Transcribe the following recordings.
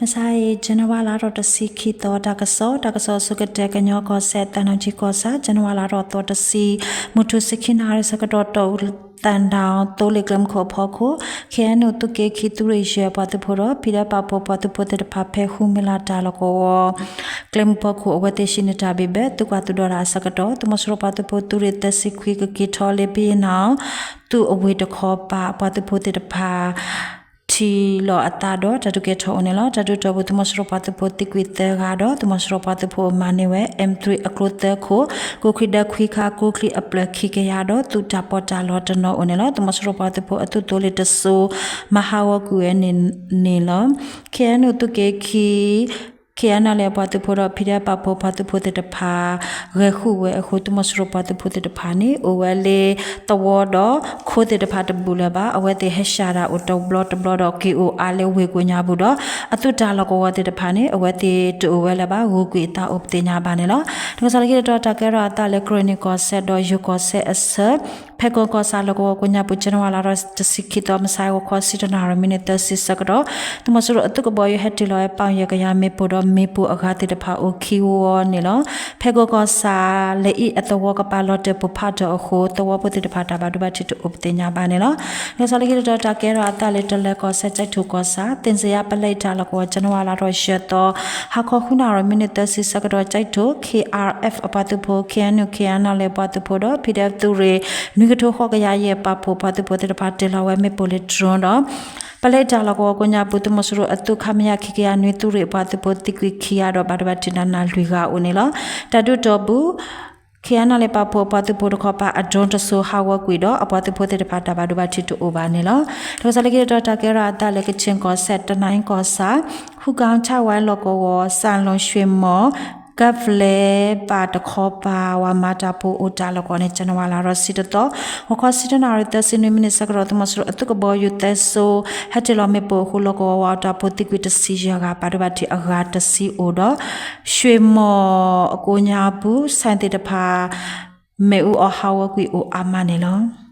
မုၢ်ဆါအံၤ January လါထီၣ်တဆံခံသီ တၢ်ကစီၣ်, တၢ်ကစီၣ်အဆိကတၢၢ် ကညီကီၢ်စဲၣ် သံတောင်ကြီးကီၢ်ဆၣ် January လါထီၣ်သီတဆံ မုၢ်ထူၣ်ဆံခံနၣ်ရံၣ်ဆၢကတီၢ် တီအူသၣ်ဒၣ် သိလ့ၣ်ကျဲမုၢ်ခိၣ်အဖီခိၣ် ခ့ၣ်အဲၣ်ယူၣ် သုးက့ခံ သုးရ့ၣ်ယဲၢ်ပှၤသုးဖိဒီး ဖံးဒဲးပာ်ဖှိၣ်ပှၤသုးဖိသ့ၣ်တဖၣ် ဖဲဃုမုၢ်လၢ်တၢ်လီၢ်ကဝီၤ ကျဲမုၢ်ဖီခိၣ် အဝဲသ့ၣ်ဟံးန့ၢ်တၢ်ဘံၣ်ဘၢ သုးကွၢ်သုးဒီတၢ်အဆၢကတီၢ် သုးမီၤစိရိၤပှၤသုးဖိ သုးရ့ၣ်သၢဆံခွံ ကက့ၤထီၣ်လၢ ဘံယနၣ် သုးအဝ့ၢ်တခီပၤ ပှၤသုးဖိသ့ၣ်တဖၣ် ထံၣ်လိာ်အသးဒီး တၢ်ဒုးကဲထီၣ်အိၣ်န့ၣ်လီၤ. တၢ်ဒုးတီၢ်ပူၤ သုးမီၤစိရိၤပှၤသုးဖိသံကွံာ်သၢဂၤဒီး သုးမီၤစိရိၤပှၤသုးဖိမၤန့ၢ်ဝဲ M three အကျိသၢခိၣ် ကျိချံဒၢခွံခါ ကျိချံအပျၢၢ်ခံကယၤဒီး သုးတၢ်ပီးတၢ်လီတနီၤအိၣ်န့ၣ်လီၤ. သုးမီၤစိရိၤပှၤသုးဖိအသုးသိလ့ၣ်တစိၤ မၤဟးဂီၤကွံာ်ဝဲန့ၣ်န့ၣ်လီၤ. ခ့ၣ်အဲၣ်ယူၣ် သုးက့ခံ ခ့ၣ်အဲၣ်ယူၣ် လၢပှၤသုးဖိဒီး ဖံးဒဲးပာ်ဖှိၣ်ပှၤသုးဖိသ့ၣ်တဖၣ် ဂဲၤဃုာ်ဝဲအဃိ သုးမီၤစိရိၤပှၤသုးဖိသ့ၣ်တဖၣ်န့ၣ် အိၣ်ဝဲလၢသဝီဒီး ခိသ့ၣ်တဖၣ်တဘူၣ်လၢၤဘၣ်. အဝဲသ့ၣ်ဟဲဆှၣ်တၢ်အိၣ်တဘျီတဘျီဒီး က့ၤအိၣ်အါလၢဝ့ၢ်ကိးညါပူၤဒီး အသုးတၢ်လီၢ်ကဝီၤသ့ၣ်တဖၣ်န့ၣ် အဝဲသ့ၣ်တအိၣ်ဝဲလၢၤဘၣ် ဂုာ်ကွံာ်အသးအိၣ်ပသ့ၣ်ညါဘၣ်န့ၣ်လီၤ. တၢ်ကစီၣ်လၢခံတတီၤ တၢ်ကဲထီၣ်အသးလၢ ကရ့ၣ်နံၣ်ကီၢ်စဲၣ်ဒီးယိၤကီၢ်စဲၣ်အဆၢ ဖဲကီၢ်ကီၢ်ဆၣ်လီၢ်ကဝီၤကိးညါပူၤ ကၠနဝါလါထီၣ်တဆံခံသီ မုၢ်ဆါဂီၤခီဆံတၢနၣ်ရံၣ် မံးနံးသၢဆံဆၢကတီၢ် သုးမီၤစိရိၤအသုးကဘီယူၤဟဲတ့ၢ်လီၤဝဲ ပီၣ်ယဲၢ်ကယၤမ့ၣ်ပိၢ်ဒီး မ့ၣ်ပိၢ်အဂၤသ့ၣ်တဖၣ်အိၣ်ခံဝီန့ၣ်လီၤ. ဖဲကီၢ်ကီၢ်ဆၣ် လၢအံၤအသဝီကပၤလီၤတၢၢ်ပိၢ်ဖးထီၣ်အဃိ သဝီဖိသ့ၣ်တဖၣ်တၢ်ဘၣ်ဒိဘၣ်ထံးတအိၣ်ပသ့ၣ်ညါဘၣ်န့ၣ်လီၤ. တၢ်ကစီၣ်လၢခံတတီၤ တၢ်ကဲထီၣ်အသးလၢ တလၢၤကီၢ်စဲၣ် ကၠဲးထိၣ်ကီၢ်ဆၣ် သ့ၣ်စ့ယါပလဲတၢ်လီၢ်ကဝီၤ ကၠနဝါလါထီၣ်ယဲၢ်သီ ဟါခီဃုနၣ်ရံၣ် မံးနံးသၢဆံဆၢကတီၢ် ကၠဲးထိၣ် ခ့ၣ်အါအၣ်အၣ်ပှၤသုးဖိ ခ့ၣ်အဲၣ်ယူၣ် ခ့ၣ်အဲၣ်ယူၣ်လၢပှၤသုးဖိဒီး ဖံးဒဲးသုးရ့ၣ် နွံကထိဃိးကယၤယဲၢ် ပာ်ဖှိၣ်ပှၤသုးဖိသ့ၣ်တဖၣ် တ့ၢ်လီၤဝဲမ့ၣ်ပိၢ်လၢ drone ဒီး ပလဲတၢ်လီၢ်ကဝီၤကိးညါပူၤ သုးမီၤစိရိၤအသုး ခမရ ခံကယၤနွံ သုးရ့ၣ်အပှၤသုးဖိသံကွံာ်ခံဂၤဒီး ဘၣ်ဒိဘၣ်ထံးနးနးလွံၢ်ဂၤအိၣ်န့ၣ်လီၤ. တၢ်ဒုးတီၢ်ပူၤ ခ့ၣ်အဲၣ်ယူၣ်လၢပာ်ဖှိၣ်အပှၤသုးဖိတခီပၤ အ drone တစိၤဟးဂီၤကွံာ်ဒီး အပှၤသုးဖိသ့ၣ်တဖၣ်တၢ်ဘၣ်ဒိဘၣ်ထံးတအိၣ်ဘၣ်န့ၣ်လီၤ. တၢ်ကစီၣ်လၢခံတတီၤ တၢ်ကဲထီၣ်အသးလၢ ကခ့ၣ်ကီၢ်စဲၣ် တနၤအ့ကီၢ်ဆၣ် ဃုကီၢ်ဆၣ်ဝဲလီၢ်ကဝီၤ စၣ်လူၣ် ရွှေမော် ကၢၣ်ဖျဲးပၣ်တခီပၤ ဝၤမၤတၢ်ဖိအိၣ်တၢ်လီၢ်ကဝီၤန့ၣ် ကၠနဝါလါထီၣ်ဆံတသီ ဂီၤခီဆံတၢနၣ်ရံၣ်သၢဆံနွံမံးနံးဆၢကတီၢ် သုးမီၤစိရိၤအသုးကဘီယူၤသၢစိၤ ဟဲတ့ၢ်လီၤမ့ၣ်ပိၢ်အဃိ လီၢ်ကဝီၤဝၤအတၢ်ဖိသံကွံာ်တဆံယဲၢ်ဂၤ ဘၣ်ဒိဘၣ်ထံးအဂၤတဆံအိၣ်ဒီး ရွှေမော်အကိးညါပူၤ ဆိုင်သ့ၣ်တဖၣ် မ့ၣ်အူအီၣ်ဟးဂီၤကွံာ်အိၣ်အါမးန့ၣ်လီၤ.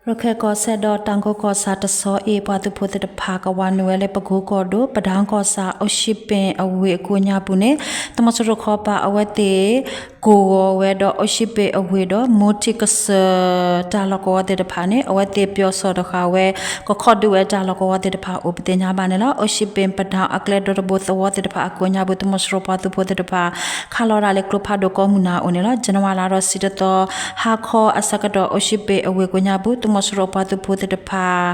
ရခဲၣ်ကီၢ်စဲၣ်ဒီးတၢ်ကိၢ်ကီၢ်ဆၣ်တဆီအံၤ ပှၤသုးဖိသ့ၣ်တဖၣ် ကဝၤနုာ်ဝဲလၢပကိကီၢ်ဒိၣ် ပဒၢကီၢ်ဆၣ် အိၣ်ၡံးပ့ၣ်အဝ့ၢ်အကိးညါပူၤန့ၣ် သုးမီၤစိရိၤတခီပၤ အဝဲသ့ၣ် ကိၢ်ဂီၤဝဲဒီး အိၣ်ၡံးပ့ၣ်အဝ့ၢ်ဒီး မိထံကစၢၢ် တၢ်လီၢ်ကဝီၤသ့ၣ်တဖၣ်န့ၣ် အဝဲသ့ၣ်ပၠီၤစီၣ်တဃာ်ဝဲ ကခီၣ်ဒုးဝဲတၢ်လီၢ်ကဝီၤသ့ၣ်တဖၣ်အိၣ်ပသ့ၣ်ညါဘၣ်န့ၣ်လီၤ. အိၣ်ၡံးပ့ၣ်ပဒၢအကျဲဒီတဘိသဝီသ့ၣ်တဖၣ်အကိးညါပူၤ သုးမီၤစိရိၤပှၤသုးဖိသ့ၣ်တဖၣ် ခးလီၤဒၣ်လၢကျိဖးဒိၣ်ကိးမုၢ်နၤအိၣ်န့ၣ်လီၤ. ကၠနဝါလါထီၣ်ဆံတသီ ဟါခီအဆၢကတီၢ် အိၣ်ၡံးပ့ၣ်အဝ့ၢ်ကိးညါပူၤ သုးမီၤစိရိၤပှၤသုးဖိသ့ၣ်တဖၣ်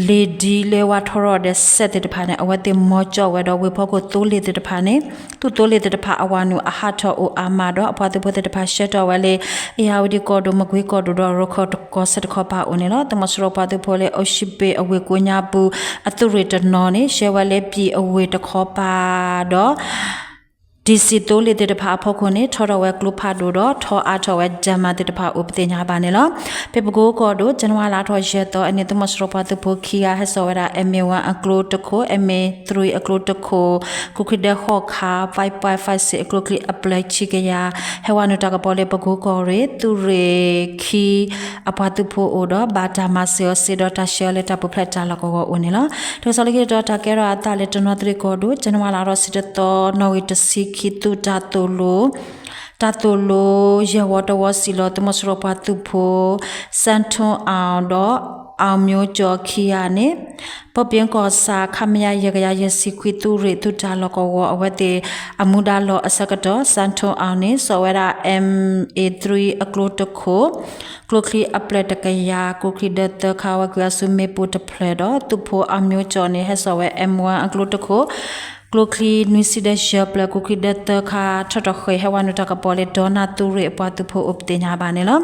လ့ၣ်ဒ်လၢဝၤထီရီၣ်ဒီးစဲးသ့ၣ်တဖၣ်န့ၣ် အဝဲသ့ၣ်မီၤကၠီၣ်ဝဲဒီး ဝ့ၢ်ဖီခိၣ်သိလ့ၣ်သ့ၣ်တဖၣ်န့ၣ် သုးသိလ့ၣ်သ့ၣ်တဖၣ်အဝၤနုာ်အဟးထီၣ်အိၣ်အါမးဒီး အပှၤသုးဖိသ့ၣ်တဖၣ်ဆှၢထီၣ်ဝဲလၢ အ့ၣ်ယၣ်ဝတံၣ်ကီၢ်ဒိၣ် မကွ့ကီၢ်ဒိၣ်ဒီး ရခၢၣ်ကီၢ်စဲၣ်တခီပၤအိၣ်န့ၣ်လီၤ. သုးမီၤစိရိၤပှၤသုးဖိလၢ အိၣ်ၡံးပ့ၣ်အဝ့ၢ်ကိးညါပူၤ အသုးရ့ၣ်တနီၤန့ၣ် ဆှၢဝဲလၢပၠံၣ်အဝ့ၢ်တခီပၤဒီး ဒံၣ်စံၣ်သိလ့ၣ်သ့ၣ်တဖၣ်အဖီခိၣ်န့ၣ် ထီထီၣ်ဝဲကျိဖးဒိၣ်ဒီး ထီအါထီၣ်ဝဲ ဓာတ်မှန် သ့ၣ်တဖၣ်အိၣ်ပသ့ၣ်ညါဘၣ်န့ၣ်လီၤ. ဖဲပကိကီၢ်ဒိၣ် ကၠနဝါလါထီၣ်ယဲၢ်သီအနံၤ သုးမီၤစိရိၤပှၤသုးဖိခံဂၤ ဟဲစိာ်ဝဲဒၣ် M one အကျိတခိၣ် M three အကျိတခိၣ် ကျိချံဒၢဃိးခါ five point five six အကျိချံအပျၢၢ်ခံကယၤ ဟဲဝၤနုာ်တၢ်ကပီၤလၢပကိကီၢ်ရ့ၣ် သုးရ့ၣ်ခံ အပှၤသုးဖိအိၣ်ဒီး ဘၣ်တၢ်မၤစၢၤအီၤစ့ဒီး တၢ်ဆှၢအီၤလၢတၢ်ပူၤဖျဲးတၢ်လီၢ်ကဝီၤအိၣ်န့ၣ်လီၤ. တၢ်ကစီၣ်လၢခံတတီၤ တၢ်ကဲထီၣ်အသးလၢတနီသရံၣ်ကီၢ်ဒိၣ် ကၠနဝါလါထီၣ်ဆံတသီ နီၣ်ဂံၢ်တဆံခံ သုးတၢ်သိၣ်လိ တၢ်သိၣ်လိ ယဲၢ်ဝီတဝီစံၣ်လီၤ သုးမီၤစိရိၤပှၤသုးဖိ စန်းထွန်းအောင် ဒီး အောင်မျိုးကျော် ခံဂၤန့ၣ် ပီၣ်ပ့ကီၢ်ဆၣ် ခမရ ယဲၢ်ကယၤယဲၢ်ဆံခွံ သုးရ့ၣ်သုးတၢ်လီၢ်ကဝီၤ အဝဲသ့ၣ်အမူဒါလီၢ်အဆၢကတီၢ် စန်းထွန်းအောင် န့ၣ် စိာ်ဝဲဒၣ် M A three အကျိတခိၣ် ကျိချံအပျၢၢ်တကယၤ ကျိချံဒၢသၢခါ ဝဲကွံာ်အီၤဆူမ့ၣ်ပိၢ်တဖျၢၣ်ဒီး သုးဖိ အောင်မျိုးကျော် န့ၣ် ဟဲစိာ်ဝဲ M one အကျိတခိၣ် ကျိချံနွံဆံဒီးယဲၢ်ဖျၢၣ် ကျိချံဒၢသၢခါ ထီၣ်ထီၣ်ဃ့ၢ် ဟဲဝၤနုာ်တၢ်ကပီၤလၢ ဒီနၢ်သုးရ့ၣ်အပှၤသုးဖိအိၣ်ပသ့ၣ်ညါဘၣ်န့ၣ်လီၤ.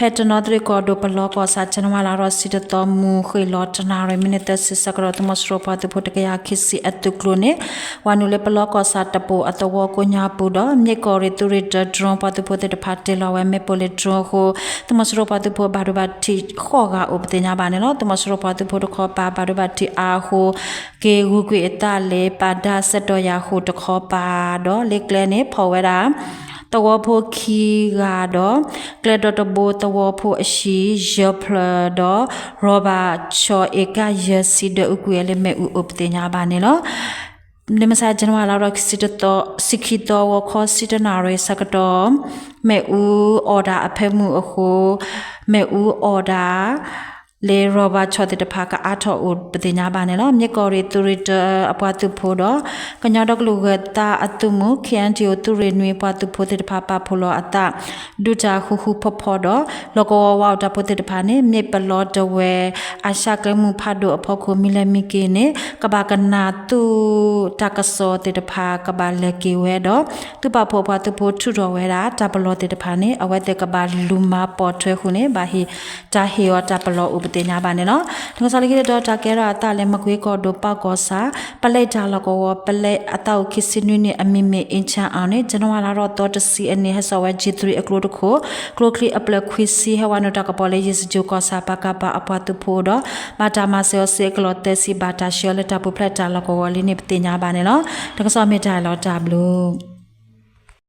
ဖဲတနီသရံၣ်ကီၢ်ဒိၣ် ပလီကီၢ်ဆၣ် ကၠနဝါလါထီၣ်ဆံတသီ မုၢ်ဃ့ၢ်လီၤတနၣ်ရံၣ် မံးနံးသၢဆံဆၢကတီၢ် သုးမီၤစိရိၤပှၤသုးဖိတကယၤခံဆံအသုးကျိၤန့ၣ် ဝၤနုာ်လၢပလီကီၢ်ဆၣ်တပိၢ်အသဝီကိးညါပူၤဒီး မ့ၢ်ကီၢ်ရ့ၣ်သုးရ့ၣ်တၢ drone ပှၤသုးဖိသ့ၣ်တဖၣ်တ့ၢ်လီၤဝဲမ့ၣ်ပိၢ်လၢ drone အဃိ သုးမီၤစိရိၤပှၤသုးဖိဘၣ်ဒိဘၣ်ထံးဃိးဂၤအိၣ်ပသ့ၣ်ညါဘၣ်န့ၣ်လီၤ. သုးမီၤစိရိၤပှၤသုးဖိတခီပၤ ဘၣ်ဒိဘၣ်ထံးအါအဃိ က့ၤဂုာ်ကွံာ်အသးလၢ ပာ်ဒါစဲတီၤယၤဃိၣ်တခီပၤဒီး လၢကျဲန့ၣ် ဖီၣ်ဝဲဒၣ် သဝီဖိခံဂၤဒီး ကျဲဒီတဘိသဝီဖိအဟံၣ်ယဲၢ်ဖျၢၣ်ဒီး ရီၣ်ဘၣ်ဆီၣ် အ့ကၣ်ယဲၢ်ဆံဒီးအူကွံာ်ဝဲလၢမ့ၣ်အူအိၣ်ပသ့ၣ်ညါဘၣ်န့ၣ်လီၤ. လၢမုၢ်ဆါ ဇန်နဝါရီလါဒီး ဆံခံသီ ဂီၤခီဆံတၢနၣ်ရံၣ်ဆၢကတီၢ် မ့ၣ်အူအီၣ်တၢ်အဖၢမုၢ်အဃိ မ့ၣ်အူအီၣ်တၢ် လၢရီၣ်ဘၣ်ဆီၣ်သ့ၣ်တဖၣ်ကအါထီၣ်အိၣ်ပသ့ၣ်ညါဘၣ်န့ၣ်လီၤ. မ့ၢ်ကီၢ်ရ့ၣ်သုးရ့ၣ်တၢအပှၤသုးဖိဒီး ကညီဒီကလုာ်ဂၢၤသးအသုးမုၢ် ခ့ၣ်အဲၣ်ယူၣ် သုးရ့ၣ်နွံပှၤသုးဖိသ့ၣ်တဖၣ်ပာ်ဖှိၣ်လီၤအသး ဒုးတၢ်ဃူဃူဖိးဖိးဒီး လီၢ်ကဝီၤဝးအိၣ်တၢ်ဖိသ့ၣ်တဖၣ်န့ၣ် မ့ၢ်ပလီၢ်တဝဲၢ် အၤၡၢၣ်ကဲမုၢ်ဖးဒိၣ်အဖီခိၣ်မံၤလဲၢ်မံၤက့ၤန့ၣ် ကဘၣ်ကနၣ်သုးတၢ်ကစီၣ်သ့ၣ်တဖၣ်ကဘၣ်လဲၤက့ၤဝဲဒီး သုးပာ်ဖှိၣ်အပှၤသုးဖိထုးထီၣ်ဝဲဒၣ် တၢ်ပလီၢ်သ့ၣ်တဖၣ်န့ၣ် အဝဲသ့ၣ်ကဘၣ်လူၤမၤပိာ်ထွဲဃုာ်န့ၣ် ဘၣ်ဟ့ၣ်တၢ်ဟ့ၣ်အီၤတၢ်ပလီၢ်အိၣ်ပသ့ၣ်ညါဘၣ်န့ၣ်လီၤ. တၢ်ကစီၣ်လၢခံတတီၤ တၢ်ကဲထီၣ်အသးလၢမကွ့ကီၢ်ဒိၣ်ပၢ်ကီၢ်ဆၣ် ပလဲတၢ်လီၢ်ကဝီၤ ပလဲအသးအိၣ်ခံဆံနွံနံၣ် အမံၤမ့ၢ် အ့ၣ်ခၠၣ်အီၣ်န့ၣ် ဇန်နဝါလါထီၣ်သီတဆံအနံၤ ဟဲစိာ်ဝဲ G three အကျိတခိၣ် ကျိချံအပျဲၢ်ခွံဆံ ဟဲဝဲနုာ်တၢ်ကပီၤလၢ ယ့ၣ်စကြိၣ်ကီၢ်ဆၣ် ပကဖ အပှၤသုးဖိဒီး ဘၣ်တၢ်မၤစၢၤအီၤစ့အကလီၢ်သၢဆံ ဘၣ်တၢ်ဆှၢအီၤလၢတၢ်ပူၤဖျဲးတၢ်လီၢ်ကဝီၤလံန့ၣ် ပသ့ၣ်ညါဘၣ်န့ၣ်လီၤ. တၢ်ကစီၣ်မ့ၢ်တၢ်လီၤတၢ်ဘျုး